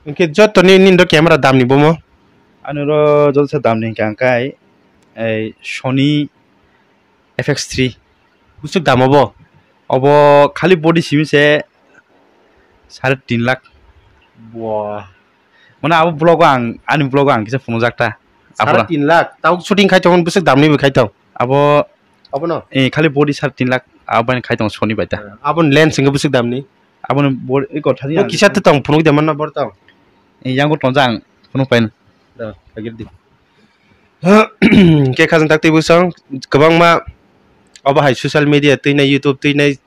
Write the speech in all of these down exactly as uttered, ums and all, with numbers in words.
Hwnkhe joto ni nini do camera dam ni bomo? Ani ro joto se dam ni hwnkha hwnkhe ei Sony F X three. Bwswk dam obo? Obo khali body simi se sare tin lakh. Bo. Mane abo vlog o ang, ani vlog o ang kisa phunukjak ta. Sare tin lakh? Tao shooting khai tong bwswk dam ni bo khai tong? Abo Abono? Eh, khali body sare tin lakh, abo bai khai tong Sony bai ta. Eh, aboni lens hwnkhe bwswk dam ni? Aboni body, eko thani. Bo kisa te tong phunuk de manna bor tong. Eh, yang bo tong jang phunuk pain. Da, agir di. Ke khajang tak twi bwswng kwbangma obo hai social media twi nai YouTube twi nai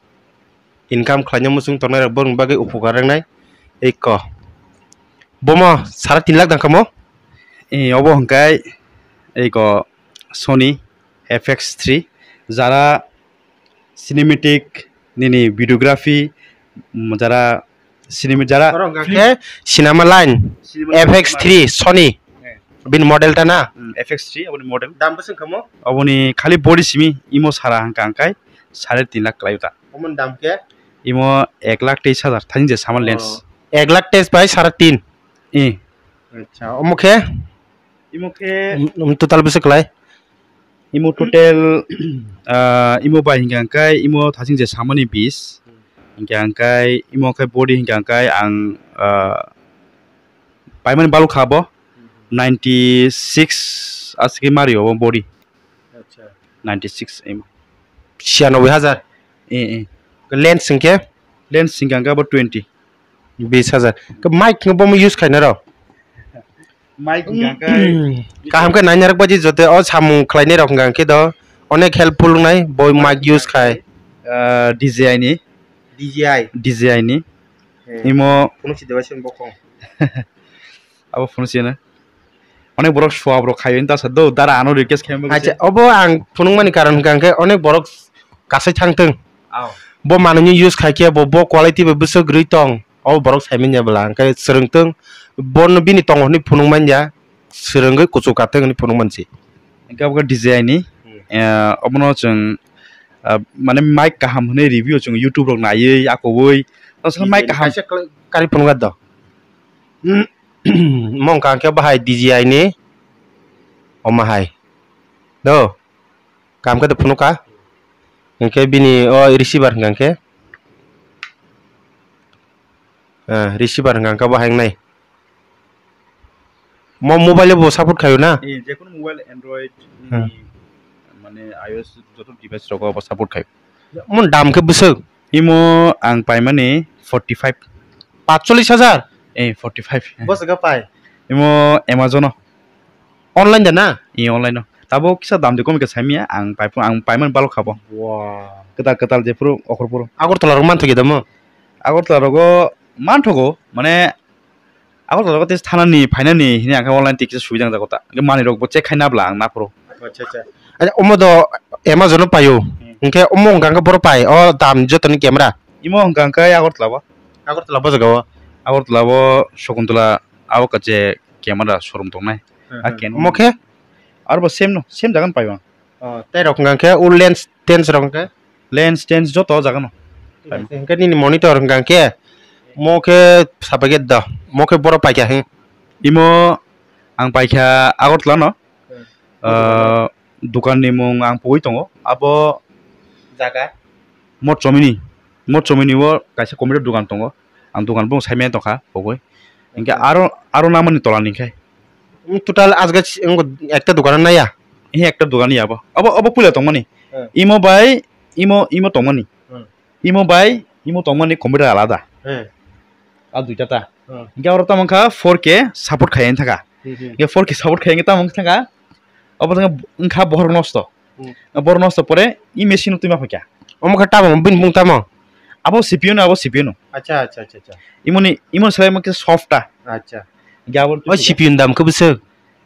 income khlaina muchung tongnai rok borokni bagwi upukar wngnai. Eko. Bomo sare tin lakh dang kamo? Eh, obo hwnkhe eko Sony F X three, jara cinematic nini videography, mm, jara cinema, jara Borok hwnkha film khe cinema line, cinema F X three line. Sony. Eh. Bini model ta na? Mm, F X three, aboni model. Dam bwswk kamo? Aboni khali body simi imo sara hwnkha hwnkhe sare tin lakh kwlai ta. Omoni dam khe? Imo ek lakh teis hajar, thani je sama lens. Oh. Ek lakh teis bai sare tin? Eh. Acha, omo khe? Imo khe um, um, total bwswk kwlai? Imo total, ah, imo bai hwnkha hwnkhe imo thasing je samani bis. Hwnkha hwnkhe imo khe body hwnkha hwnkhe ang, ah, paimani balukha bo ninety six aswk mario bo body. Acha. Ninety six imo. Chiyanoboi hajar? Eh, eh. Lens hwnkhe? Lens hwnkha hwnkhe bo twenty. Bis hajar. Ke mic hwnkhe bomo use khaina rw? Mic hwnkha hwnkhe kaham khe nainarok baji joto o samung khlainai rok hwnkha hwnkhe do onek helpful wngnai bo mic use khai. Ah, D J I ni. D J I. D J I ni. Eh. Imo phunuk si debai sini bokhong. Abo phunuk si na. Onek borok swab rok khaio ta sa do dara ano request khaima. Acha, obo ang phunukmani karon hwnkha hwnkhe onek borok kasai thangthwng. Ao. Bo manwi use khaikhe bo, bo quality bai bwswk rwi tong. O borok saimanya bwla hwnkhe swrwngtwng, bono bini tongo hwnwi phunukmanya, swrwngwi kuchuk kathwng hwnwi phunukmansi. Hwnkhe abo khe D J I ni, hmm, eh, obono chwng, ah, mane mic kaham hwnwi review chwng YouTube rok naiwi, akowui, aswk mic kaham. Kaisa kari phunukha do. Mo wngkha hwnkhe bahai D J I ni, omo hai. Do, kaham khe do phunukha. Hwnkhe bini o receiver hwnkha hwnkhe. Ah, receiver hwnkha hwnkhe bo hai wngnai. Mo mobile bo support khaio na? Eh, jekunu mobile Android, hmm, ni, mane I O S joto device rogo bo support khaio. Mon dam khe bwswk? Imo ang paimani forty five. Patchollis hajar? Eh, forty five. Bo se pai? Imo Amazon o. Online da na? I online no. Tabo kisa dam de kom ke saimia ang pai ang paiman balok khabo. Wow. Ketal ketal je puro okhor puro. Agartala rok manthogi damo? Agartala rogo manthogo mane Agartala rogo tes thana ni phaina ni hini ang online ticket subida ang jago ta. Ke mani rok bo check khaina bla ang na puro. Acha acha. Acha omo do Amazon o payo. Hmm. Hingke omo hingka hingke boro pai o dam joto ni camera. Imo hingka hingke Agartala bo. Agartala bo jaga o. Agartala bo Shakuntala abo kache camera showroom tongnai. Hmm, ah, hmm. Canon. Omo khe? Aro bo same no, same jaga ni pai bang. Oh, tei rok hwnka khe o lens tens rok hwnka? Lens tens joto o jaga no. Hwnka nini monitor hwnka khe mo khe sabai khe da, mo khe boro paikha he. Imo ang paikha Agartala no. Hmm. Ah, dukan ni mung ang pogwi tongo. Abo jaga? Mot chomini. Mot chomini o kaisa computer dukan tongo. Ang dukan bung saimaya tongkha pogwi. Hingke aro, aro namani tola ni khe. Total asgach wngkha ekta dukan naya? He ekta dukan ya abo. Abo, abo puila tongmani. Hmm. Imo bai, imo, imo tongmani. Hmm. Imo bai, imo tongmani computer alada. Hmm. A duita ta. Hmm. Hingke oro tamo wngkha four K support khai thaka. Hmm, hmm. Hingke four K support khai tamo wngkha thaka. Obo wngkha bohor nosto. Hmm. Boro nosto pore i machine o twi ma phaikha. Omo khe tamo bini bung tamo? Abo C P U no, abo C P U no. Acha, acha, acha, acha. Imoni, imoni selai mo khe soft ta. Acha. Ge abo. O C P U ni dam khe bwswk?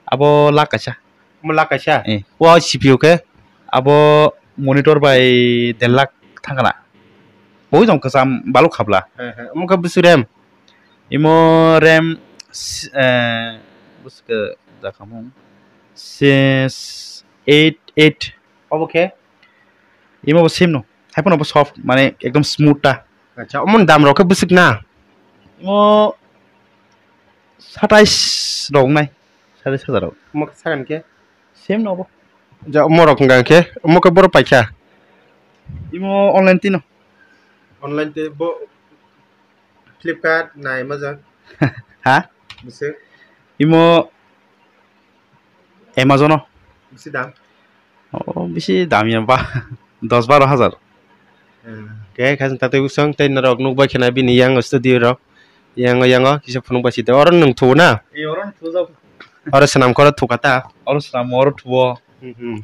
Abo lakh kaisa. Omo lakh kaisa? Eh. O C P U khe? Abo monitor bai der lakh thangkha na. Boi jong kwcham baluk khabla. He, he. Omo khe bwswk RAM? Imo RAM s-, eh, bwswk khe jakhamung. Ses eight eight. Obo khe? Imo bo same no. Hai phano bo soft, mane ekdom smooth ta. Acha, omo ni dam rok khe bwswk na? Imo Satais rok wngnai. Satais hajar rok. Omo khe sagan khe? Same no bo. Ja, omo rok wngkha khe, omo khe borok paikha? Imo online tino. Online te bo Flipkart na Amazon? Ha? Bisi? Imo Amazon o. Bisi dam? O, bisi dam ya ba. Dos baro hajar. Hmm. Khe kha chwng tatwi bwswng tei norok nukbai khna bini yang studio rok. Yang, yang o kisa phunuk bai sidi. Oro nwng thuo na? E, oro nwng thuo jak. Oro swnam khoro thuka ta? Oro swnam oro thuo. Hmm, hmm.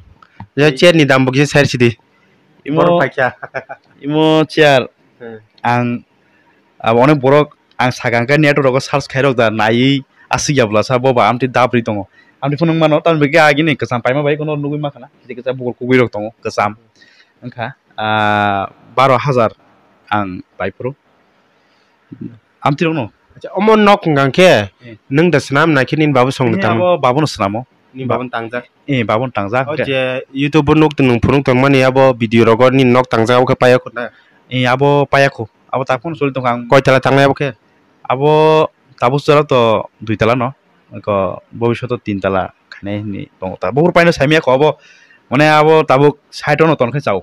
Ya chair ni dam bo kisa sair sidi. Imo, borok paikha. Imo chair. Hmm. Ang abo onek borok ang sakang khe net rogo search khairok da naiwi aswk ya bwlasa bo ba amtwi dap rwi tongo. Amtwi phunuk mano tamni bagwi agini kwcham paima bai kono nugwi mankha na. Kisa kisa bukur kubui rok tongo kwcham. Wngkha, ah, baro hajar ang pai phuru. Amtwi rokno. Acha, omo nok hwnka khe, eh, nwng da swnam na khe nini babu song ni tamo? Abo babuno swnamo. Ni babuno tangjak? Eh, babuno tangjak. O je YouTube o nuk nwng phunuk tongmani abo video rogo nini nok tangjak abo khe paya khu na? Eh, abo paya khu. Abo tak phano choli tongkha ang. Koi tala tangnai abo khe? Abo tabuk jora to dui tala no. Ko bobishoto tin tala khainai hinwi tongo ta. Bukur paino saimaya kho abo. Mane abo tabuk side rono ton khe chao.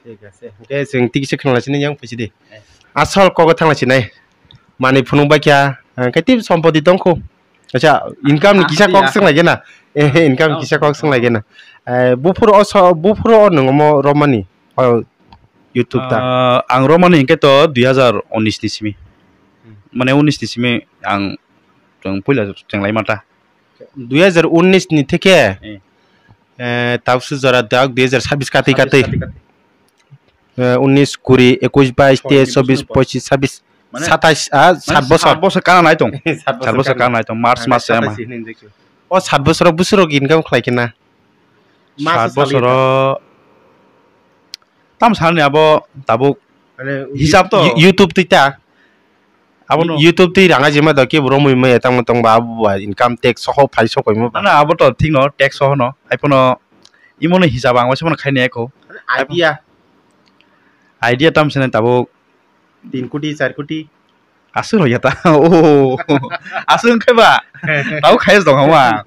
Thik ase. Hwnkhe chwng tikisa khwna sinai yang phaisidi. Eh. Asol kok thangna sinai. Manwi phunuk bai kha, hwnkhe tei sompoti tong kho. Acha, income ni kisa kok swng lai gena. Eh, income kisa kok swng lai gena. Eh, buphuru o so, buphuru o nwng omo romani. O YouTube ta. Ah, ang romani hwnkhe to dui hazar unis ni simi. Hmm. Mane unis ni simi ang chwng puila chwng lai mata. Dui hazar unis ni theke, eh, eh, tabuk se jora dak dui hazar sabis katwi katwi. Sabis katwi katwi. Eh, unis, kuri, ekush, bais, teis, chobis, pochis, sabis, mane, satais, ah, mane sat bosor. Sat bosor kana nai tong. Sat bosor. Sat bosor kana nai tong. March mas se ama. Satais hinwi jekhe. O sat bosoro bwswk rok income khlai khe na? Sat bosoro tam salni abo tabuk mane hisab to. You-, YouTube twi ta? Abono. YouTube twi rang ajima do kebo romwi maya tangma tongba abo ba income tax soho phai sokoimo ba. Na, abo to thik no, tax soho no. Ai phano imono hisab ang waisa phano khaina ekho. Idea. Idea tam sene tabuk. Tin koti, char koti. Aswk rok ya ta. Oh. Aswk wngkhe ba. Tabuk khai tong hama.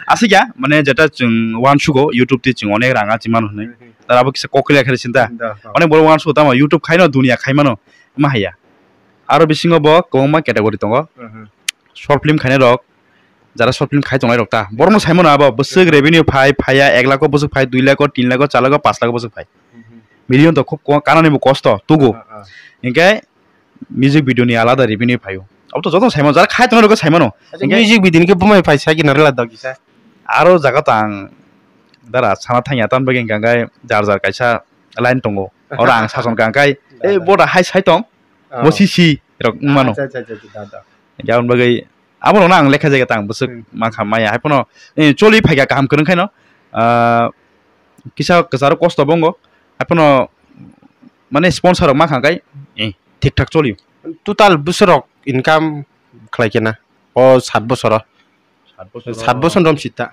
Aswk ya, mane jeta chwng uansugo YouTube twi chwng onek rang achimano hinwi. Tara abo kisa kokle khe sinta. Da, da. Onek borok uansugo tamo YouTube khaino dunia khaimano. Ma haya. Aro bisingo bo kwbangma category tongo. Mhm. Short film khainai rok, jara short film khai tongnai rok ta. Borokno saimano abo bwswk revenue phai, phaiya, ek lakh o bwswk phai, dui lakh o, tin lakh o, char lakh o, panch lakh o bwswk phai. Mhm. Million to khub ko-, kanani bo kosto, tugo. Ah, ah. Hinkhe music video ni alada revenue phaio. Abo to joto saimano, jara khai tongnai rok saimano. Acha, hinkhe music video ni khe bumai phai sai khe narwla dagi sa. Aro jaga to ang dara sana thangya, tamni bagwi hinkha khe jar jar kaisa line tongo. Oro ang sason kha khe, "Ei, boda hai sai tong." Ah. Bo si si rok wng mano. Acha, acha, acha, acha, da, da. Aboni bagwi, abono ang lekha jagao tang bwswk hmm mankha maya. Hai phano, eh, choli phaikha kaham kwrwng khaino, ah, kisa kwcharo kosto bo wngo. Hai phano, mane, sponsor rok mankha khe, eh, thik thak choli. Total bwswk rok income khlai khe na? O sat bosoro. Sat bosoro. Sat bosor rom sita.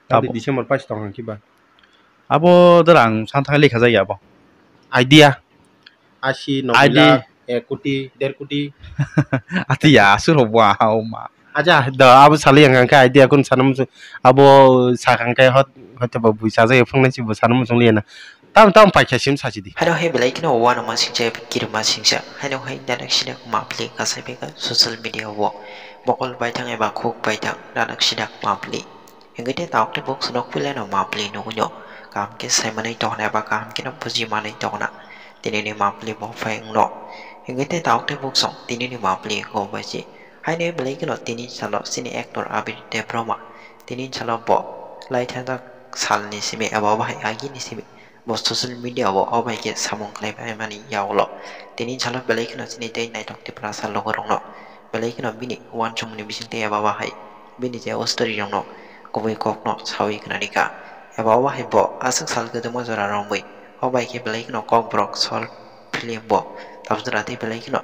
Tei abo December pais tong hwn kiba. Abo dara ang san thang lekha jaya abo. Idea. Asi, noboi lakh, ek koti, der koti. Ati ya, aswk rok bo aha o ma. Acha, da, abo sali ang khe idea kun sana musu. Abo sakang khe hot, hot ba bui sajak phung nai si bo sana musu liya na. Tam tam paikha sim sachidi. Haino hai belai kheno uanama singcha, kirima singcha. Haino hai nanak sinak mapli kasai beka social media o. Mokol baithang eba khuk baithang nanak sinak mapli. Hingke te taok te bok sonok pila no mapli nugui no. Kaham ke sai manui tongna eba kaham ke no buji manui tongna. Tini ni mapli bo phai wngno. Hingke te taok te bok song tini ni mapli ko bai si. Haino belai kheno tini salo sini actor Abir Debroma. Tini salo bo lai thajak sal ni simi eba bahai agi ni simi. Bo social media o, o bai khe samung khlai pai mani yagulo. Tini salo belai kheno chini tei naithok Tiprasa logo rokno belai kheno bini uansukmani bisingtwi eba bahai bini je o story rokno kubui kokno saui khnani kha. Eba o bahai bo aswk sal kwdwma jora romwi o bai khe belai kheno kokborok short film bo tabjwra tei belai kheno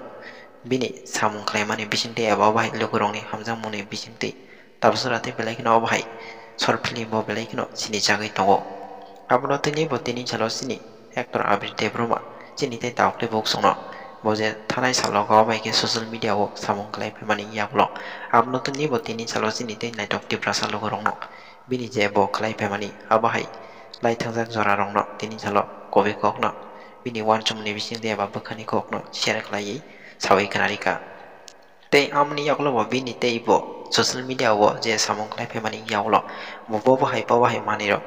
bini samung khlaimani bisingtwi eba o bahai lukurokni hamjakmungni bisingtwi. Tabswra tei belai kheno obo hai short film bo belai kheno sini jagwi tongo. Abono tini bo tini salo sini actor Abir Debroma chini tei tauk tei buk songno Bo je thanai salo kok bai khe social media o samung khlai phaimani yagulo. Abono tini bo tini salo chini tei naithok Tiprasa lukurokno bini je bo khlai phaimani abo hai lai thangjak jorarokno tini salo kobi kokno bini uansukmani bisingtwi eba bwkhani kokno share khlaiwi sawi khna rikha. Tei amoni yagulo bo bini tei bo social media o je samung khlai phaimani yagulo bo bo hai bo hai manwirok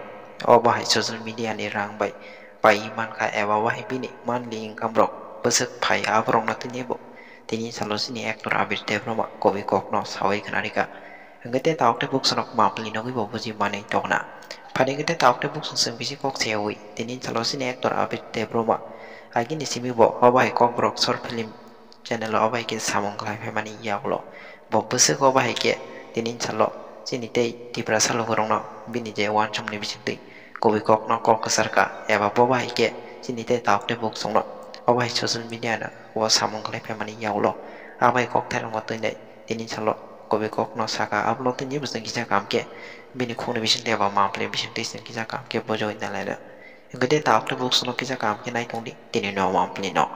o bo hai social media ni rang bai pai mankha eba bo hai bini monthly income rok bwswk phai aborokno tini bo tini salo chini actor Abir Debbarma kobi kokno sawi khna rikha. Hwnkhe tei tabuk tei buksukrok mapli nugwi bo buji manwi tongna. Phani hwnkhe tei tabuk tei buksuk chwng bisi kok sayawi tini salo chini actor Abir Debbarma agini simi bo obo hai kokborok short film channel o obo hai khe samung khlai phaimani yagulo. Bo bwswk obo hai khe tini salo chini tei Tiprasa lukurokno bini je uansukmani bisingtwi kubui kokno kok kwcharkha eba bobo hai khe chini tei tabuk tei buksukno obo hai social media no o samung khlai phaimani yagulo. Abai kokthairokno twi nai tini salo kubui kokno sakha abono tini bwswk kisa kaham khe bini khukni bisingtwi eba mapli bisingtwi chwng kisa kaham khe bujagwi nalaina. Hwnkhe tei tabuk tei buksukno kisa kaham khe naitongdi tini no mapli no.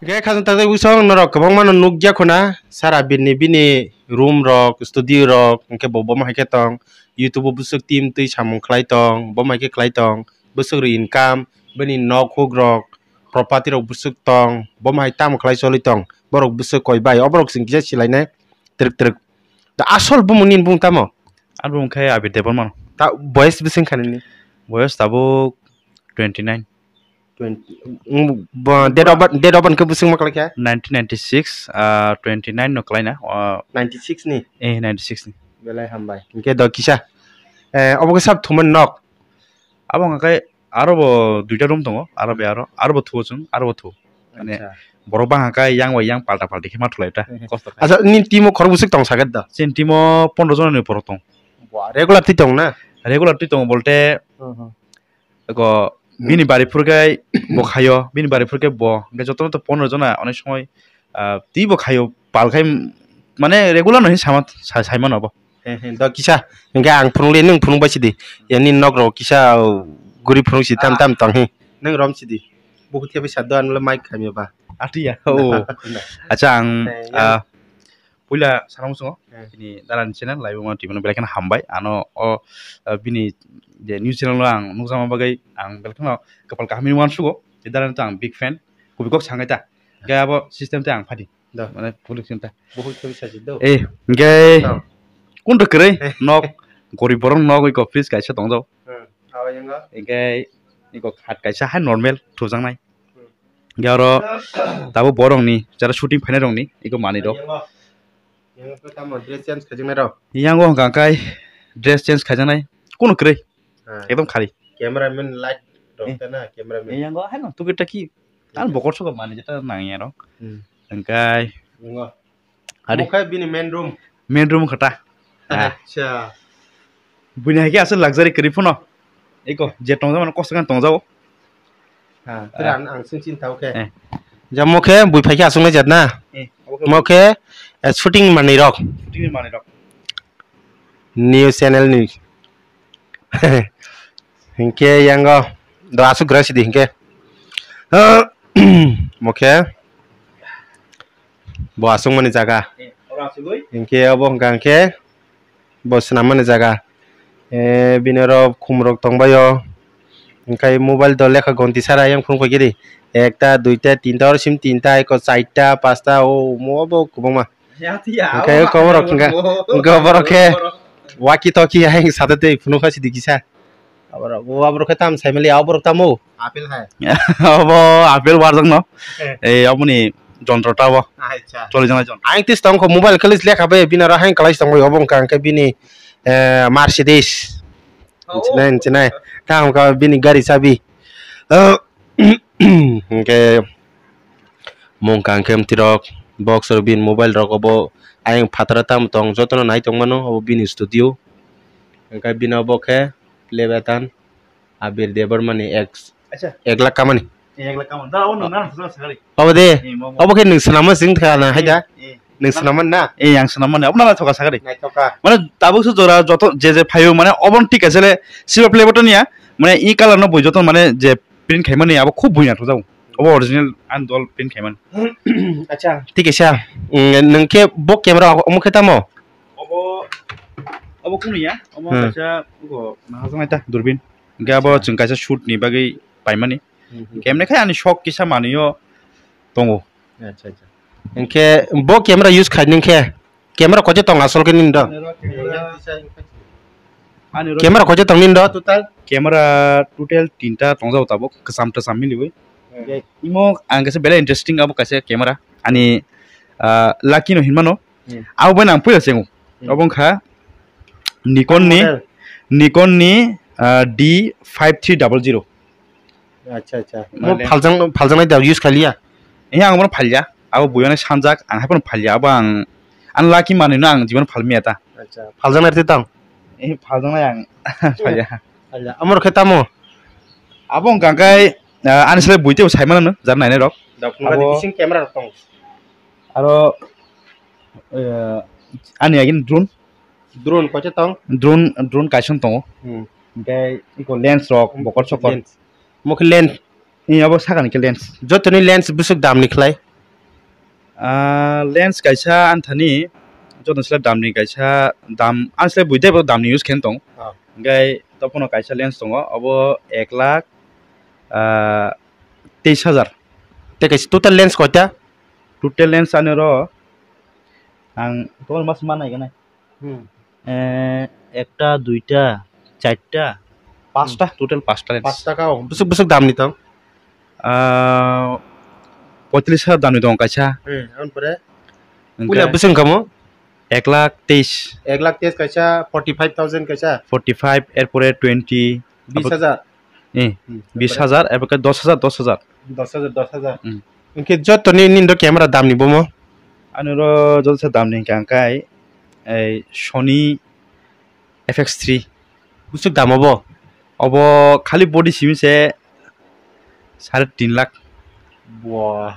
Hwnkhe khajang takjak bisong norok kwbangma no nukya khuna sara bini bini room rok, studio rok, hwnkhe bo bomo hai khe tong, YouTube o bwswk team twi samung khlai tong, bomo hai khe khlai tong, bwswk rw income, bini nok huk rok, property rok bwswk tong, bomo hai tamo khlai choli tong, borok bwswk koi bai, oborok chwng kisa silainai twrwk twrwk. Da asol bumung nini bumung tamo? Ani bumung khe Abir Debbarma no. Ta boyes bwswk wngkha nini? Boyes tabuk twenty nine. Twenty, mm, bo, date of birth, date of birth khe bwswk ma kwlai kha? Nineteen ninety six, ah, twenty nine no kwlaina, ah, ninety six ni? Eh, ninety six ni. Belai hambai. Hwnkhe do kisa, eh, obo khe sab thumani nok? Abo hwnka khe aro bo duita room tongo, aro bai aro, aro bo thuo chwng, aro bo thuo. Mane, acha, borok bangkha khe yang bai yang palta palti khe ma thulai ta, kosto khe. Acha, nini team o khorok bwswk tong sakhe da? Chini team o pondro jona ni borok tong. Ba, regular twi tong na? Regular twi tongo bolte, hmm, hmm, eko bini bari phur khe bo khaio, bini bari phur khe bo, hwnkhe jotono to pondro jona onek somoi, ah, twi bo khaio, pal khai, mane regular no hinwi sama, sa-, saimano bo. He, he, do kisa, hwnkhe ang phunukle nwng phunukbai sidi, yani nok rok kisa, oh, guri phunuk si tam tam tong he. Nwng rom sidi, bukhuk thebwi sa do, anole mic khamya ba. Atiya, oh. Na, na. Acha, ang, he, ah, puila sana muchungo, he, bini dalani channel, Laibuma T V no belai kheno hambai, ano, o, ah, bini je news channel no ang nukjakma bagwi ang belai kheno kwpal kaham hinwi uansugo, je dalani to ang big fan, kubui kok sangai ta, khe abo system tei ang phadi. Da. Mane, public chinta. Buhuk thwi sajik do. Eh, hingke, da, kun rw kwrwi, eh, nok, gorib borok nok, iko fridge kaisa tongjak. Hmm. Abo yango? Hingke, iko khat kaisa hai normal thujaknai. Hmm. Hingke oro, tabuk borokni, jara shooting phainai rokni, iko manwi rok. Yango, yango khe tamo dress change khaijaknai rok? Yango hwnkha khe dress change khaijaknai, kun rw kwrwi. Ah. Ekdom khali. Cameraman light rok, eh, ta na, cameraman. Eh, yango, hai no, tuki taki. Ano bokor soko mani jeta nang ya rok. Hmm. Engkai. Yango. Hari. Omo khe bini main room. Main room khata. Ah. Acha. Bini hai khe aswk luxury kwrwi phano. Eko, je tongjak mano kosto khe tongjak o. Ah, tira, ah, ang, ang sing sing tau khe. Eh. Jamo khe bui phai khe aswk nai jat na. Eh, omo khe, eh, shooting manwi rok. Shooting manwi rok. New channel ni. Hingke yango do aswk gra sidi hingke. Mo khe bo aswk mani jaga. Hingke obo hingka hingke bo swnam mani jaga. Eh, bini oro khum rok tong bai o. Hingke mobile do lekha gonti sara yang phone koi kiri. Ekta, duita, tinta, oro sim tinta, eko charta, pasta, o mo bo kwbangma. Hingke eko borok hingke, hingke borok khe walkie talkie hai sade tei phunuk hai sidi kisa. Aborok, o aborok khe tam sai mali, aborok tamo? Apple hai. Obo apple warjak no. Eh. Eh, aboni jontro ta bo. Acha. Choli jana jontro. Ang tis tong kho mobile khalis lekha bai bini aro hang kalai tong bai obo wngkha hingke bini, eh, Mercedes. Oh. Chinai, chinai. Tamo kha bini gari chabi. Hingke mung kang khe mtirok box rok bini mobile rok obo ayang phataro tamo tong jotono nai tong mano obo bini studio. Hingke bini obo khe Leviathan Abir Debbarma ni ex, acha, ek lakh kamani. Ek lakh kamani. Da, obo nang nang sa sakari. Obo de. Eh, mo, mo. Obo khe nwng swnamma sing thaka na hai da. Eh, eh. Nwng swnamma na? Eh, ang swnamma na. Obo nang thoka sakari. Nai thoka. Mane tabuk se jora joto je je phaio mane obo thik asile silver play button ya. Mane e color no bui joto mane je print khaimani abo khub bui naithok jago. Obo original ani dol print khaimani. Acha, thik kisa. Mm, nwng khe bo camera omo khe tamo? Obo, obo kunu ya? Omo Hmm. kaisa ugo nahajaknai ta durbin. Hingke abo Acha. chwng kaisa shoot ni bagwi paimani. Hmm, hmm. Kemne khe ani shok kisa manwi o tongo. Acha, acha. Hingke bo camera use khai nung khe camera koche tong asol khe nini do? Ani ro camera, ani ro Camera koche tong nini do total? Camera total tinta tongjago tabuk, kwcham twcham miliwi. Hmm. Imo ang kaisa belai interesting abo kaisa camera. Ani, ah, Lucky no hinmano. Hmm. Abo bai nang puila chengo. Hmm. Abo wngkha Nikon ni, Model? Nikon ni, ah, D five three double zero. Acha, acha. Mo Mane? phaljang, phaljangnai da use khaliya? Eh, ang bono phalya. Abo buino sanjak, ang haikhe bono phalya. Abo ang, ang Lucky manwino ang jibon phalmaya ta. Acha, phaljangnai rite tang? Eh, phaljangnai ang phalya. Phalya. Amor khe tamo? Abo wngkha khe, ah, ani slai buiteo saimanano, jar nainai rok. Da phunukha di Abo bising camera rok tong. Aro, eh, ani agin drone. Drone koche tong? Drone, drone kaisong tongo. Hmm. Hingke iko lens rok, Hmm, bokol sokol. Lens. Mo khe lens. Ni abo sakani khe lens. Jotoni lens bwswk dam ni khlai? Ah, lens kaisa anthani joto sle dam ni kaisa dam, ang sle buide bo dam ni use khen tong. Ah. Hingke topono kaisa lens tongo, obo ek lakh, ah, teis hajar. Te kaisa total lens koita? Total lens ani ro ang total mas manai gana. Hmm. Eh, ekta, duita, charta, pasta, total pasta lens. Pasta kao. Bwswk, bwswk dam ni tong? Ah, poitris hajar dam ni tong kaisa. Hmm, ampore? Hingke puila bwswk kamo? Ek lakh teis. Ek lakh teis kaisa, forty five thousand kaisa. Forty five, erpore twenty. Bis hajar. Eh, Hmm, bis hajar, eba khe dos hajar, dos hajar. Dos hajar, dos hajar. Hmm. Hingke joto ni, nini do camera dam ni bomo? Ani ro joto se dam ni hingka hingkai, ei, Sony F X three. Bwswk dam obo? Obo khali body simi se sare tin lakh. Bo.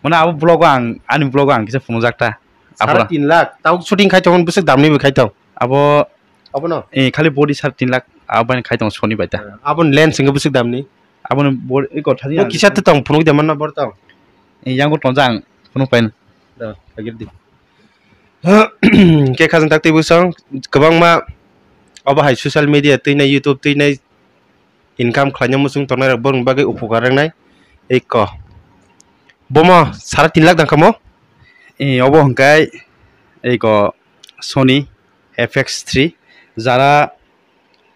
Mane abo vlog o ang, ani vlog o ang kisa phunukjak ta. Sare tin lakh. Tau shooting khai tongo, bwswk dam ni bo khai tong? Abo Abono? Eh, khali body sar tin lakh, aboni khai tongo Sony bai ta. Eh, aboni lens hingke bwswk damni? Aboni body, eko thani. Bo ang kisa te tong phunuk de manna bor tong. Eh, yango tong jang phunuk pain. Da, agir di. Ke khajang tak tei bwsong, kwbangma obo hai social media twi nai, YouTube twi nai, income khlaina muchung tongnai rok borokni bagwi upukar wngnai. Eko. Bomo sara tin lakh dangkha mo? Eh, obo hwnkhe, eko Sony F X three, jara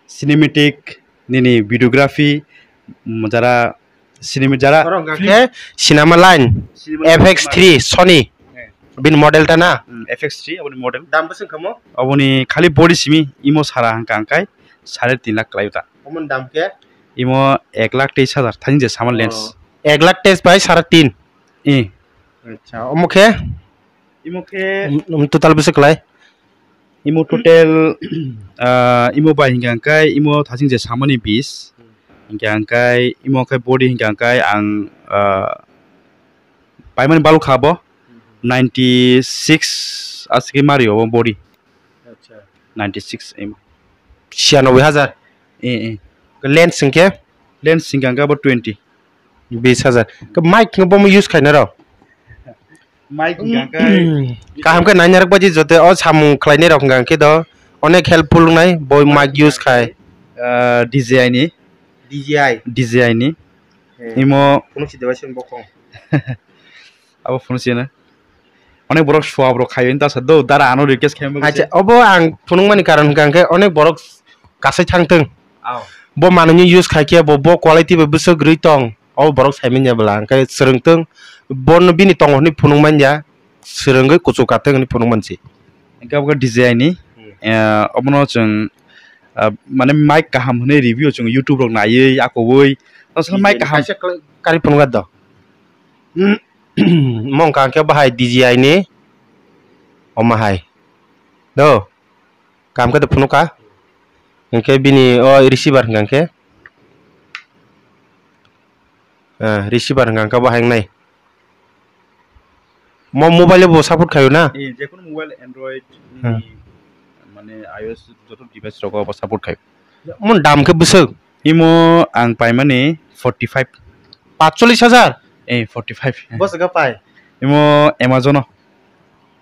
cinematic nini videography, mm, jara cinema-, jara oro hwnkha film khe cinema line, cinema line F X three Sony. Eh. Bini model ta na? Mm, F X three, aboni model. Dam bwswk kha mo? Aboni khali body simi imo sara hwnkha hwnkhe sare tin lakh kwlai ta. Omoni dam khe? Imo ek lakh teis hajar, thani je sama lens. Oh. Ek lakh teis bai sare tin? Eh. Acha, omo khe? Imo khe um, um, total bwswk kwlai? Imo total, ah, imo bai hingka hingkai imo thasing je samani bis. Hmm. Hingka hingkai imo khe body hingka hingkai ang, ah, paimani balukha bo. Hmm. Ninety six aswk mario bo body. Acha. Ninety six imo. Siyanoboi hajar? Eh, eh. Lens hingke? Lens hingka hingka bo twenty. Bis hajar. Ke mic hingke bomo use khaina rok? Mic hingka hingka kaham khe naina rok baji jote o samung khlainai rok hingka hingke do onek helpful wngnai bo mic use khai. Ah, D J I ni. D J I. D J I ni. Eh. Imo phunuk si debai sin bokong. Abo phunuk si na. Onek borok suwa borok khayo ta sa do dara ano request khaima. Acha, obo ang phunukmani karon hingka hingke onek borok kasai thangtwng. Aw. Bo manwi use khai khe bo, bo quality bai bwswk rwi tong. O borok saimanya bwla hwnkhe swrwngtwng, bono bini tongo hwnwi phunukmanya, swrwngwi kuchuk kathwng hwnwi phunukmansi. Hwnkhe abo khe D J I ni, hmm, eh, obono chwng, ah, mane mic kaham hwnwi review chwng YouTube rok naiwi, akowui, aswk mic kaham. Kaisa kari phunukha do. Mo wngkha khe bahai D J I ni, omo hai. Do, kaham khe do phunukha. Hwnkhe bini o receiver hwnkha khe. Ah, receiver hwnkha khe bo hai wngnai. Mo mobile bo support khaio na? Eh, jekunu mobile Android, hmm, nini, mane iOS joto device rogo bo support khaio. Mon dam khe bwswk? Imo ang paimani forty five. Pachchollish hajar? Eh, forty five. Bo jaga pai? Imo Amazon o.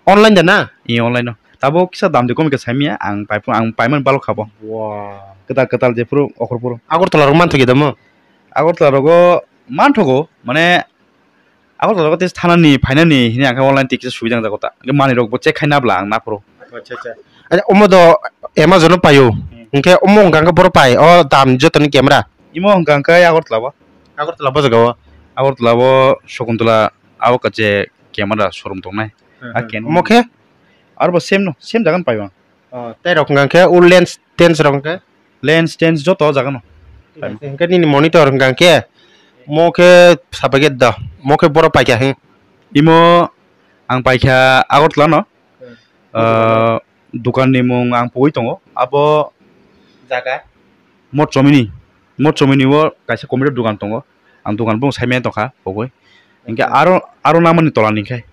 Online da na? Eh, online o. Tabo kisa dam de kom ke saimya, ang pai ang paiman balok khabo. Wow. Ketal ketal je puro okhor puro. Agartala rok manthogi damo? Agartala rogo manthogo, mane Agartala rogo tes thanani phainani hini ang khe online ticket subida wngjak ta. Hingke manwi rok bo check khai nabla ang naphuru. Acha, acha. Acha, omo do Amazon o paio. Hmm. Hingke omo hwnka hwnkhe boro pai, o dam jotoni camera. Imo hwnka hwnkhe Agartala bo. Agartala bo jaga o? Agartala bo Shakuntala abo kache camera showroom tongnai. Hmm, ah, hmm. Omo khe? Aro bo same no, same jaga no paio ang. Oh, tei rok hwnka khe o lens tens rok hwnka khe? Lens tens joto o jaga no. Hingke nini monitor hwnka khe mo khe sapai khe da, mo khe boro paikha hing. Imo ang paikha Agartala no. Hmm. Ah, dukan ni mung ang pugui tongo. Abo jaga? Mot chomini. Mot chomini o kaisa computer dukan tongo. Ang dukan bo saimaya tongkha pogwi. Hingke aro, aro namani tola ni khe.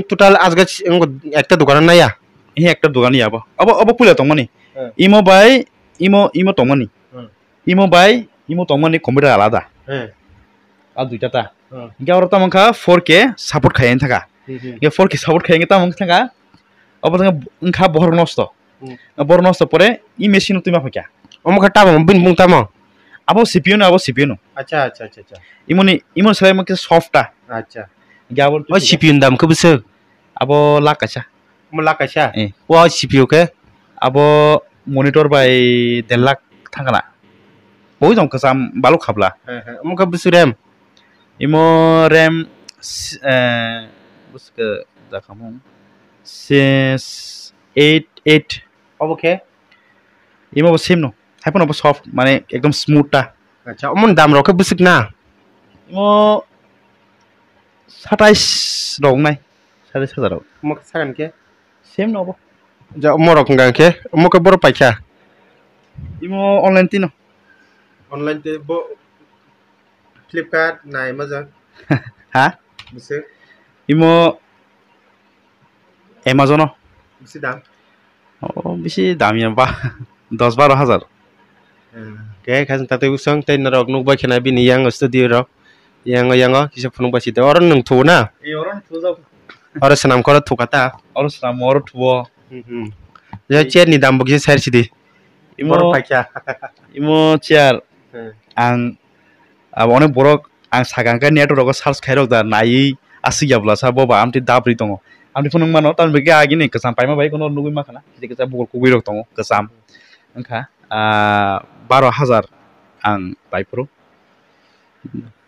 Total asgach wng ekta dukan naya? He ekta dukan ya abo. Abo, abo puila tongmani. Hmm. Imo bai, imo, imo tongmani. Hmm. Imo bai, imo tongmani computer alada. Hmm. A duita ta. Hmm. Hingke aro tamo wngkha four K support khai thaka. Hmm, hmm. Hingke four K support khai tamo wngkha. Obo wngkha bohrok nosto. Hmm. Bohrok nosto pore i machine twi ma phaikha. Omo khe tamo bini bung tamo? Abo C P U no, abo C P U no. Acha, acha, acha, acha. Imoni, imoni selai mo khe soft ta. Acha. Ge abo o C P U ni dam khe bwswk? Abo lakh kaisa. Omo lakh kaisa? Eh. O C P U khe? Abo monitor bai der lakh thangkana. Boi tong kwcham baluk khabla. He, he. Omo khe bwswk RAM? Imo RAM s-, eh, bwswk jakamung. Ses eight eight. Obo khe? Imo bo same no. Haiphano bo soft, mane ekdom smooth ta. Acha, omoni dam rok khe bwswk na? Imo satais rok nai. Satais hajar rok. Omo khe sagan khe? Same no bo. Ja, omo rok hwnka khe, omo khe boro paikha. Imo online tino. Online te bo Flipkart nai majak. Ha? Bwswk? Imo Amazon o. Bisi dam? Oh, bisi dam ya ba. Dos baro hajar. Hmm. Khe kha chwng tatwi bwswng tei norok nukbai khna bini yang studio rok. Yang, yang o kisa phunuk bai sidi. Oro nwng thuo na? E, oro nwng thuo jak. Oro swnam koro thuka ta? Oro swnam, oro thuo. Hmm, hmm. Ya chair ni dam bo kisa sai sidi. Imo, imo chair. Hmm. Ang abo onek borok ang sakang khe net rogo search khairok da naiwi aswk ya bwlasa bo ba amtwi dap ri tongo. Amtwi phunuk mano tamni bagwi agini kwcham paima bai kono nugwi mankha na. Kisa kisa bukur kubui rok tongo kwcham. Wngkha ah, baro hajar ang pai phuru.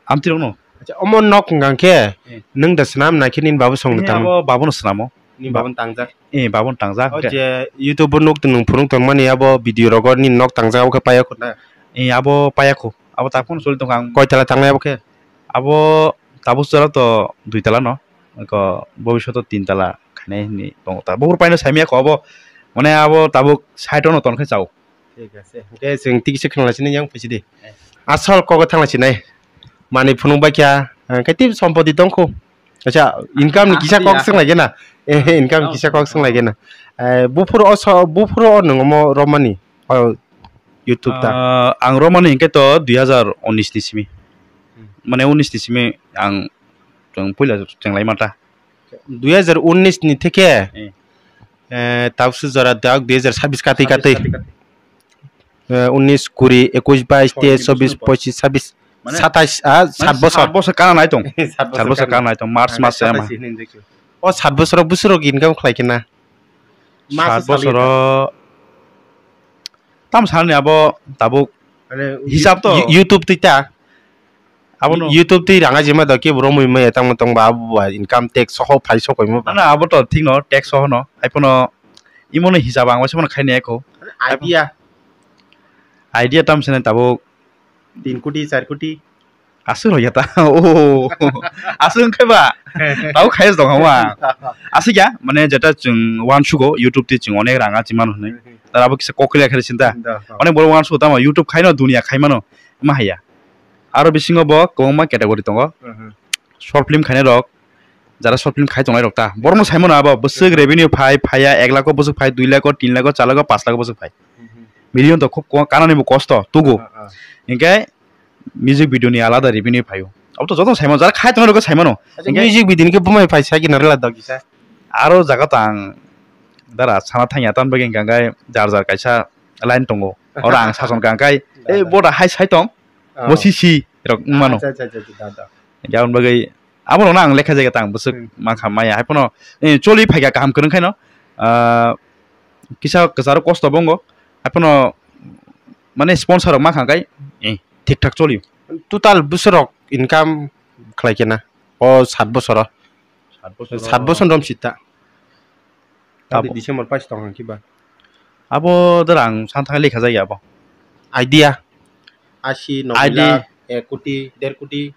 Amtwi rokno. Acha, omo nok hwnka khe nwng da swnam nai khe nini babu song ni tamo? Abo babuno swnamo. Ni babuno tangjak. Eh, babuno tangjak. O je YouTube o nuk nwng phunuk tongmani abo video rogo nini nok tangjak abo khe paya khuna? Eh, abo paya khu. Abo tak phano choli tongkha ang. Koi tala tangnai abo khe? Abo tabuk jora to dui tala no. Ko bobishoto tin tala khainai hinwi tongo ta. Bukur paino saimya kho abo. Mane abo tabuk side no ton khe chao. Thik ase. Hwnkhe chwng tikisa khwna sinai yang phaisidi. Eh. Asol kogo thangna sinai. Manwi phunuk bai kha, hwnkhe tei sompoti tongkhu. Acha, income ni kisa kok swng lai gena. Eh, income kisa kok swng lai gena. Eh, buphuru o so, buphuru o nwng omo romani. O YouTube ta. Ah, ang romani hwnkhe to dui hazar unis ni simi. Hmm. Mane unis ni simi ang chwng puila chwng lai mata. Dui hazar unis ni theke, eh, eh, tabuk jora dak dui hazar sabis katwi katwi. Eh, unis, kuri, ekush, bais, teis, chobis, pochis, sabis, satais, ah, sat bosor. Sat bosor kana nai tong. Sat bosor kana nai tong. March mas se ama. O sat bosor o bwswk rok income khlai khe na? Sat bosor o tam sani abo tabuk hisab to. YouTube twi ta. Abono. YouTube twi rang ajima da kebo romwi maya tangma tongba abo ba income tax soho phai sokoimo ba. Na, abo to thik no, tax soho no. Haiphano imono hisab ang waisa mano khaini ekho. Idea. Idea tam sene tabuk. Tin koti, char koti. Aswk rok ya ta. Oh. Aswk wngkhe ba. Tabuk khayas dong hama. Aswk ya, mane jeta chwng uansugo YouTube twi chwng onek rang achimano hwnwi. Tara abo kisa kokila khe sinta. Onek borok uansugo tamo YouTube khaino dunia khaimano. Ma haya. Aro bisingo bo kwbangma category tongo. Mhm. Short film khainai rok, jara short film khai tongnai rok ta. Borokno saimano abo bwswk revenue phai, phaiya ek lakh o bwswk phai, dui lakh o, tin lakh o, char lakh o, panch lakh o bwswk phai. Mhm. Million to khub ko-, kanani bo kosto, tugo. Ah, ah. Hinkhe music video ni alada revenue phaio. Abo to joto saimano, jara khai tongo rok saimano. Acha, hingke music video ni khe bumai phai sai khe narwla dagi sa. Aro jaga to ang dara sana thangya, tamni bagwi hingka hingke jar jar kaisa line tongo. Oro ang sason ka hingke, eh, boda hai sai tong, bo sisi rok wngmano. Acha, acha, acha, acha, da, da. Hingke aboni bagwi abo rokno ang lekha jageta ang bwswk Hmm. mankha maya. Hai phano, eh, choli phaikha kaham kwrwng khaino, ah, kisa kwcharo kosto bo wngo. Hai phano mane sponsor rok mankha hingke, eh, thik thak choli. Total bwswk rok income khlai khe na o sat bosoro? Sat bosor. Sat bosor rom sita. Abo December pais tong hwn kiba. Abo dara ang san thang lekha jaya abo. Idea. Asi, noboi lakh, ek koti, der koti.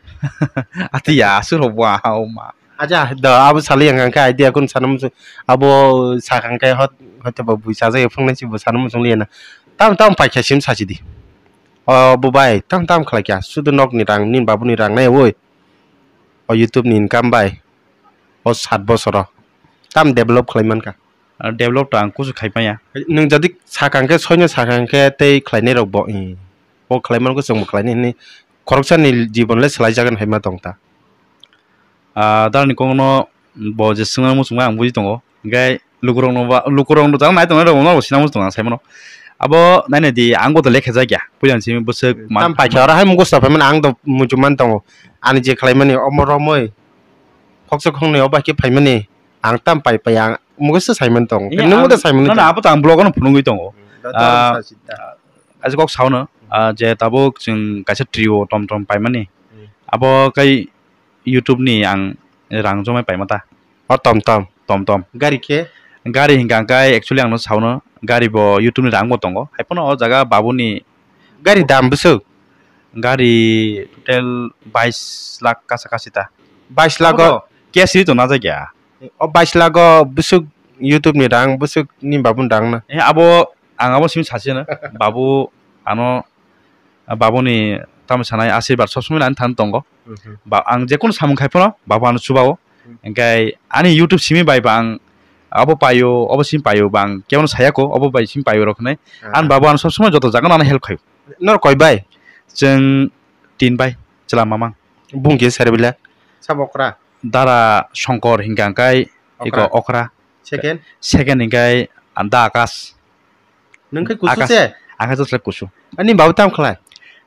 Ati ya, aswk rok bo aha o ma. Acha, do abo sali yang khe idea kun sana musu. Abo sakang khe hot, hot ba bui sajak phung nai si bo sana musu liya na. Tam tam paikha sim sasi di. O bo bai, tam tam khlai kya. Sudu nok ni rang, nin babu ni rang nai oi. O YouTube ni income bai. O sat bosoro tam develop khlai mankha. Ah, develop to ang kusu khai maya. Nwng jodi sakang khe, soino sakang khe tei khlainai rok bo, eh, bo khlai manko chwngbo khlainai hwnwi khoroksa ni jibon le swlai jagan hai ma tong ta. Ah, darni kokno bo je swngna muchungma ang buji tongo. Hingke lukurokno ba, lukurokno jang nai tongnai rokno bo sina muchung ang sai mano. Abo naina di ang bo to lekha jak ya. Puila simi bwswk man tam paikha oro hai mugo sa phaimani ang do muchung man tongo. Ani je khlaimani omo romoi. Khoksa khoknwi o bai khe phaimani ang tam pai pai ang mugo se saiman tong. Iya, nwng ang, da saiman na, na, tong. Abo to ang vlog ano phunugwi tongo. Da, da, ah, sa si da. Kaisa kok saono, ah, je tabuk chwng kaisa trio tom tom paimani. Hmm. Abo kai YouTube ni ang rang jomai paima ta. O tom tom. Tom tom. Gari khe? Gari hingka kai actually ang no saono gari bo YouTube ni rang bo tongo. Hai phano o jaga babuni Gari dam bwswk? Gari total bais lakh kasa kasi ta. Bais lakh o? Abo to cash ri to na jagya. O bais lakh o bwswk YouTube ni rang, bwswk ni babu ni rang na? Eh, abo, ang abo simi sasi na. Babu, ano, babu ni tamo sanai asirwad sob somoi ani thani tongo. Mhm. Ba, ang jekunu samung khai phano, babu ano chubao. Hmm. Hingke ani YouTube simi bai ba ang abo paio, obo simi paio ba ang kebono saya ko, obo bai simi paio rok hinui. Ah. Ani babu ano sob somoi joto jaga no ano help khaio. Nor koi bai? Chwng tin bai, chwla mamang. Bung khe sari bila? Sabo okra? Dara Songkor hingka hingkai iko okra. Okra. Second? Second hingkai Da Akash. Nwng khe kusu Akash se? Akash se kusu. Ani baba tam khlai?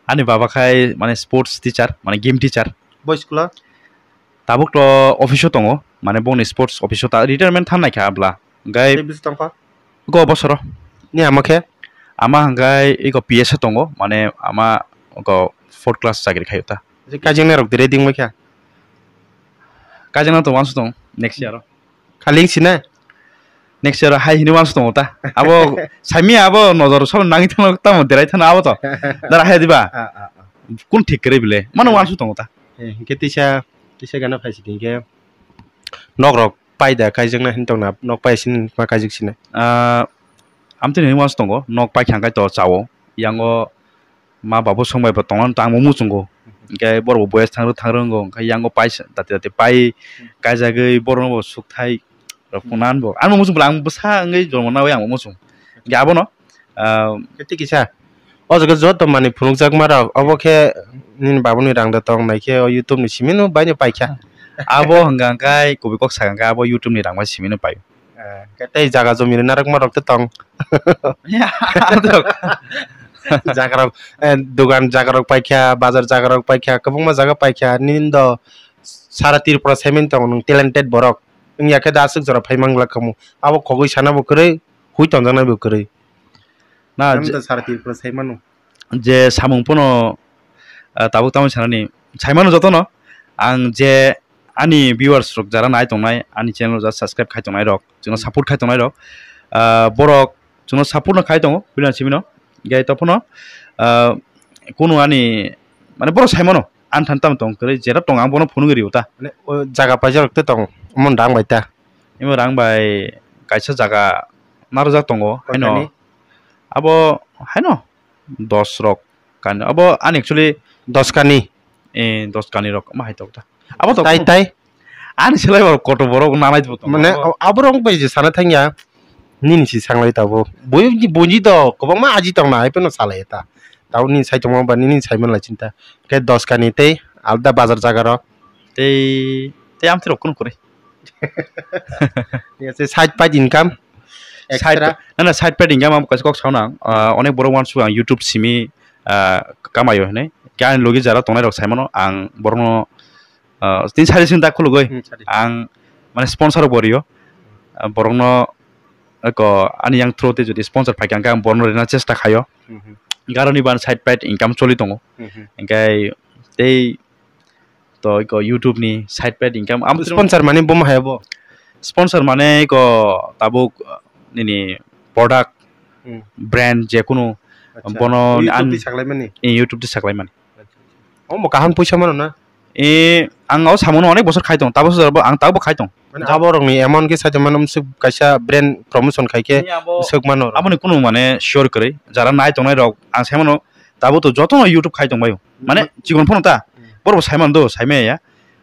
Ani baba khai mane sports teacher, mane gym teacher. Boi school o? Tabuk to office o tongo, mane bongni sports office o ta retirement thangnai kha abla. Hingkai tei bisi tongkha? Go bosoro. Ni ama khe? Ama hingkai iko P S o tongo, mane ama go fourth class chakri khaio ta. Kaijwng nai rok twi ready wngbai kha? Kaijwng nai to wansu tong next year o. Khaling sina? Next year hai hini wansu tongo ta. Abo saimi abo nojor sabo nangwi thano tamo derai thano abo to. Dara hai diba? Ah, ah, ah. Kun thik kre bile. Mano wansu tongo ta. Eh, hingke tisa, tisa gana phaisi hingke nok rok pai da kaijak na hin tong na nok pai sin ma kaijak sina. Ah, amtini hini wansu tongo nok pai khangkai to chao. Yango ma babu song bai bo tongna tangmo muchungo. Hingke borok bo boyes thang thang rongo, hingke yango paisa dati dati pai kaijagwi borokno bo sukthai rok phunanbo. Ano muchung bwla ang bwsa wngwi jormo nawi ang muchung. Hingke abono, ah, keti kisa. O jaga joto mani phunukjakma rok, obo khe nini babuni rang da tong nai khe o YouTube ni simi no baino paikha. Abo hwnka hwnkhe kubui kok sakha hwnkhe abo YouTube ni rang bai simi no paio. Eh, khe tei jaga jumi rwna rwkma rok tei tong. Ya, jaga rok, eh, dogan jaga rok paikha, bazar jaga rok paikha, kwbangma jaga paikha. Nini do sara Tripura saiman tongo nwng talented borok. Wngya khe da aswk jora phai mangla khamu. Abo khogwi sana bo kwrwi, hui tonjaknai bo kwrwi. Na, je- sara Tripura saimano. Je samung pono, ah, tabuk tamo sanani, saimano jotono. Ang je ani viewers rok jara nai tongnai, ani channel rok jara subscribe khai tongnai rok, chwngno support khai tongnai rok, ah, borok chwngno support no khai tongo, puila simino. Gai tophono, ah, kunu ani, mane borok saimano, ani thani tamo tong kwrwi, jera tong ang bono phunugwi rio ta. Mane, o jaga paisa rok te tong, omo rang bai ta. Imo rang bai kaisa jaga narwkjak tongo, haino. Koitani? Abo haino dos rok kani. Abo ani actually dos kani? Eh, dos kani rok ma hai tok ta. Abo tok. Tai, tai? Ani selai borok koto borok nanai tongo. Mane, abo, abo rok bai je sana thangya. Nini si sanglai tabo. Bui, bui do, kwbangma aji tong na, hai phano salai ta. Tabo nini sai tongma ba nini sai manlai chinta. Khe dos kani tei Alda bazar jaga rok. Tei, tei amtwi rok kunu kwrwi. Yes, side paid income. Side, extra. Na, na, side paid income amo kaisa kok sauna. Ah, onek borok uansuk ang YouTube simi, ah, kamaio hinwi. Khe ani logi jara tongnai rok saimano ang borokno, ah, tini sari sini tak khulugwi. Hmm, sari. Ang mane sponsor bo rio. Ah, borokno eko ani yang through tei jodi sponsor phaikha hwnkhe ang borokno rina chesta khaio. Hmm, hmm. Garoni ban side paid income choli tongo. Hmm, hmm. Hwnkhe tei to iko YouTube ni side paid income. Am sponsor mane bomo hai bo? Sponsor mane iko tabuk, uh, nini product, hmm, brand je kunu. Acha. Bono YouTube an-, di saklai mani? Eh, YouTube di saklai mani. Acha, acha. Omo kaham puisa mano na? Eh, ang o samono onek bosor khai tong, tabuk sojaro bo ang tabuk khai tong. Mane abo rok ni emon khe sai tong mano, mswk kaisa brand promotion khai khe. Ni abo, mswk mano. Aboni kunu mane sure kwrwi, jara nai tongnai rok ang sai mano, tabuk to joto no YouTube khai tong baio. Mane, ma- chikon phano ta, hmm, borok bo sai mano do, sai maya ya.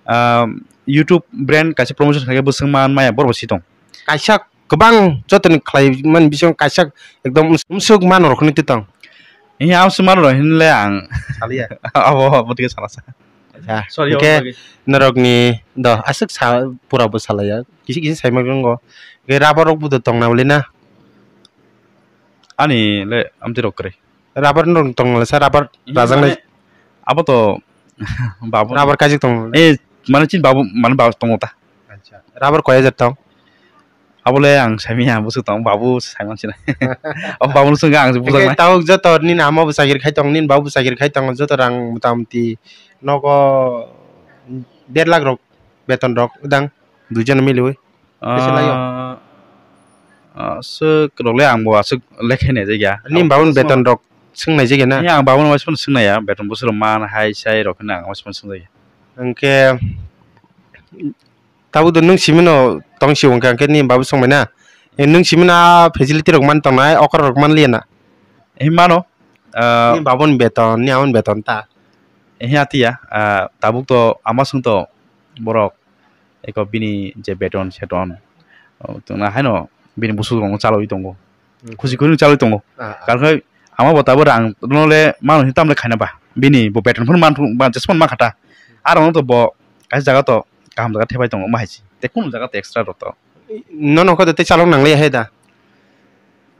Um, YouTube brand kaisa promotion khai khe bwswk man maya, borok bo si tong. Kaisa kwbang jotoni khlai mani bisingo kaisa ekdom mswk mano rok hinwi twi tong. Iya, ang swk mano rok hinle ang. Saliya. Abo, abo tike salasa. Acha. Sorry, hwnkhe abo bagwi norokni do aswk sa pura bo salaya. Kisi kisi sai ma wngo. Hwnkhe rubber rok bo do tong na wle na? Ani le amtwi rok kwrwi. Rubber no tong le sa, rubber. Iya, rajak mane, nai. Abo to babu. Rubber kaijak tong le. Eh, mane chin babu, mane babu tongo ta. Acha. Rubber koi hajar tong? Abole ang saimanya, bwswk tong, babu saiman sinai. O babu no swngkha ang se bujak nai. Tabuk joto nini ama bo chakiri khai tong, nini babu bo chakiri khai tong, joto rang mota moti nogo der lakh rok beton rok dang, duijon miliwi. Bese laio? Ah, ah, aswk rok le ang bo aswk lekhai nai jakya. Nini babu ni beton rok swng nai jakya na? Ni ang babu no waisa phano swng nai ya, beton bwswk rok man hai sai rok hinwi ang waisa phano swng jakya. Hwnkhe tabuk do nwng simi no tong si hwnkha hwnkhe nini babu swng bai na? Eh, nwng simi no a facility rok man tong nai, okra rok man liya na? Eh, mano. Ah, nini babu ni beton, nini ama ni beton ta? Eh, atiya, ah, tabuk to ama swng to borok. Eko bini je beton seton, o, tongna haino bini bwswk rokno chalwi tongo. Hmm. Khusi khusi chalwi tongo. Ah, ah. Karon khe ama bo tabuk rang no le mano hinwi tamle khaina ba. Bini bo beton phano man thung, ba jesmano ma khata. Aro no to bo kaisa jaga to kaham jaga thepai tongo ma hai se. Te kunu jaga to extra rw to. Nono kho de tei chalok nang le hai da.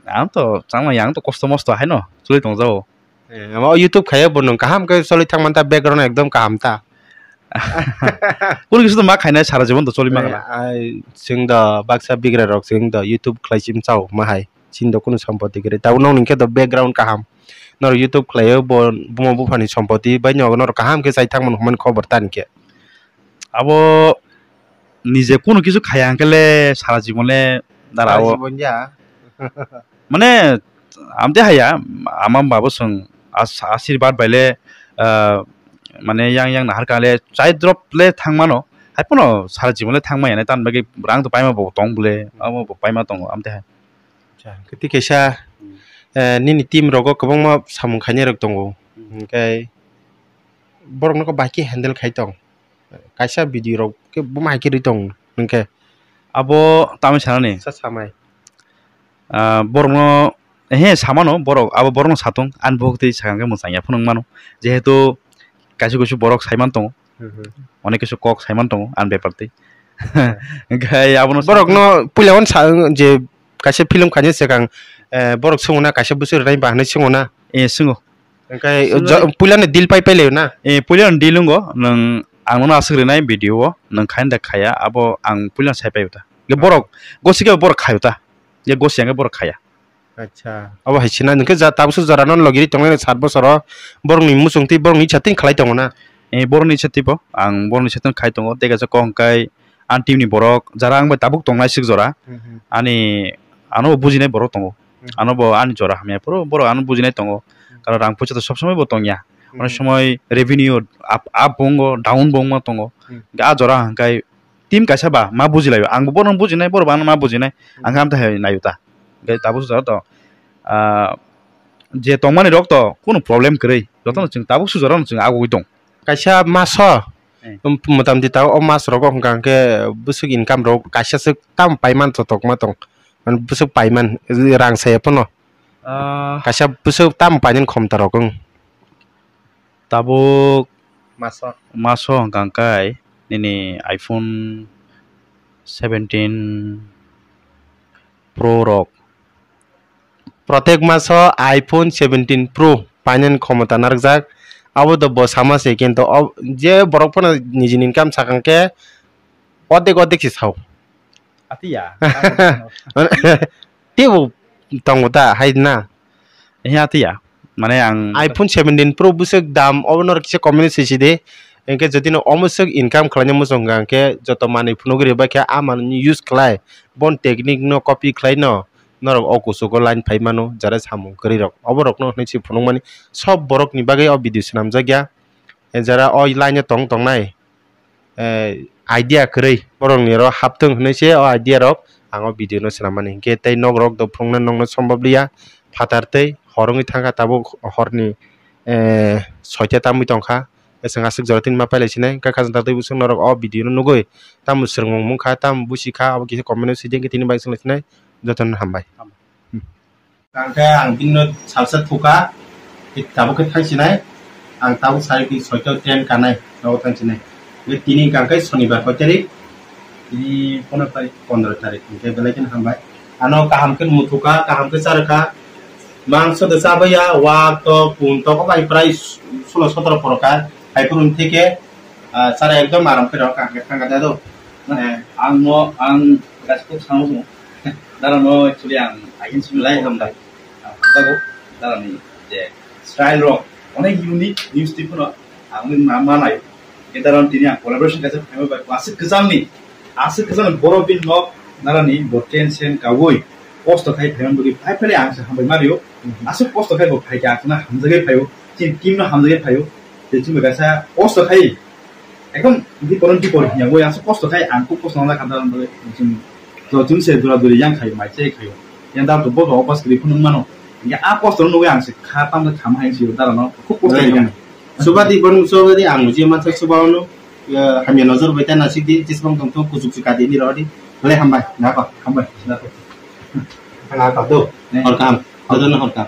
Ang to changma yang to kosto mosto haino choli tong jao. Eh, omo YouTube khaiya bo nwng kaham khe choli thang man ta, background ekdom kaham ta. Kunu kisa to ma khainai sara jibon to choli ma. Eh, ai, chwng do baksa bigra rok chwng do YouTube khlai chim chao ma hai. Chini do kunu sompoti kwrwi. Tabuk nokni khe do background kaham. Norok YouTube khlaio bo buma buphani sompoti bai norok kaham khe chai thang mano hwnmani khobor tani khe. Abo nije kunu kisu khaya hwnkhe le sara jibon le dara o. Sara jibon ya. Mane, amte haya, ama babo swng as-, asirbad bai le, ah, mane yang yang nahar ka le chai drop le thang mano. Hai pono sara jibon le thang maya nai, tan bagwi rang to paima bo tong bole, amo bo paima tongo, amte hai. Acha, kwtwi kaisa, eh, nini team rogo kwbangma samung khainai rok tongo. Hmm. Hwnkhe borok no khe bai khe handle khai tong. Kaisa video rok khe buma hai khe rwi tong hwnkhe. Abo tamni sanani? Sa samai. Ah, borokno, ehe, samano borok, abo borokno satong, ani bukhuk twi sakang khe mwchang ya phunuk mano. Jehetu kaisa kaisa borok saiman tongo. Mhm. Onek kisu kok saiman tongo ani bepar twi. Hwnkhe abono borokno puila o sa je kaisa film khaina swkang, eh, borok swngo na, kaisa bwswk rwnai ba hinwi swngo na? Eh, swngo. Hwnkhe puilano deal pai pai laio na? Eh, puilano deal wngo, nwng ang nono aswk rinai video o, nwng khaina da khaya, abo ang puilano sai paio ta. Hwnkhe borok gosi khe borok khaio ta. Je gosi hwnkhe borok khaya. Acha. Abo hai sina hwnkhe ja tabukso jora no logi ri tongnai sat bosoro borokni muchung twi borokni icha twi khlai tongo na? Eh, borokni icha twi bo ang borokni icha twi khai tongo. Tei kaisa kok hwnkhe ani team ni borok jara ang bai tabuk tongnai swk jora. Mhm. Ani ano bo bujinai borok tongo. Mhm. Ano bo ani jora hamya phuru borok ano bujinai tongo. Mhm. Karon rang poisa to sob somoi bo tongya. Onek somoi revenue up, up bo wngo, down bo wngma tongo. Mhm. Hwnkhe a jora hwnkhe team kaisa ba ma bujilaio, ang bo bono bujinai, boro bo ano ma bujinai, ang khe amtwi hai naio ta. Hwnkhe tabuk jora to, ah, je tongmani rok to kunu problem kwrwi, jotono chwng tabuk sujaro no chwng agugwi tong. Kaisa maso, eh, um, motamti tabuk o mas rogo hwnkha hwnkhe bwswk income rok kaisa swk tamo paiman totokma tong, mane bwswk paiman rang saya phano. Ah. Kaisa bwswk tamo painani khomta rok wng. Tabuk Maso. Maso hwnkha khe nini iPhone seventeen Pro rok. Protek maso iPhone seventeen Pro painani khomota narwkjak. Abo do bo sama se, kintu o, je borok phano nijini income sakang khe odek odek se sao. Atiya. Teibo tongo ta hai na? He atiya. Mane ang iPhone seventeen Pro bwswk dam, obo norok kisa comment swi sidi. Hinkhe jodi no omo swk income khlaina muchung hwnkha hinkhe joto manwi phunugwi rwbaikha, a manwi use khlai. Bon technique no copy khlai no norok o kuchugo line phai mano, jara samung kwrwi rok. Obo rok no hwnwi se phunukmani sob borok ni bagwi o video swnamjak ya. Jara o line o tong tongnai, eh, idea kwrwi borokni oro haptwng hwnwi se o idea rok ang o video no swnam mani. Hinkhe tei nok rok do phunukna nokno sombab liya, phatar tei hor wngwi thangkha, tabuk horni, eh, soita tamwi tongkha. Chwng aswk jora tini ma pailai sinai, kha khajang tatwi bwswk norok o video no nugwi tamo swrwngmung mungkha, tamo busikha, abo kisa comment o sidi, hinkhe tini bai chwng lai sinai, jotono hambai. Hwnkhe ang bini no salsa thuka, tabuk khe thang sinai, ang tabuk sari ki soita train kanai, nogo thang sinai. Tini hwnkha khe sonibar koi tarik? Tini pondro tarik. Pondro tarik, hwnkhe belai kheno hambai. Ano kaham khe muthukha, kaham khe charwkha. Mangso de chabaiya, wak tok, pun tok, bai prai sulo sotoro poroka, hai phuru theke, ah, chara ekdom aram khe rok, kaham khe thangkha da do. Eh, ang no, ang gaskuk sango. Dara no actually ang agin simi lai hambai. Ang hamjago. Dara ni je style rok onek unique, new style phano ang ni ma manai. Ke dara tini ang collaboration kaisa phaima bai aswk kwchang ni, aswk kwchang ni borok bini nok dara ni bo ten sen kawi post khai phaima bagi phai phai ang se hambai mario. Aswk post khai bo phai kha, ang hamjagwi phaio. Chini team no hamjagwi phaio. Tei chini kaisa post khai ekdom dipor dipor hiya bo aswk kosto khai, ang kok kosto nang kha da, to chum se dura duri yang khai mai che khai. Yang da to bo opas kri phunung mano. Ya a kosto no ang se kha tam da kham hai si dara no kok kosto. Subadi bon subadi ang je man subano hamya nojor bai ta na sidi tisbang tong tong kujuk chika di ni rodi. Le hambai na ko. Hambai na ko. Hanga ka do. Hor kam. Hor kam.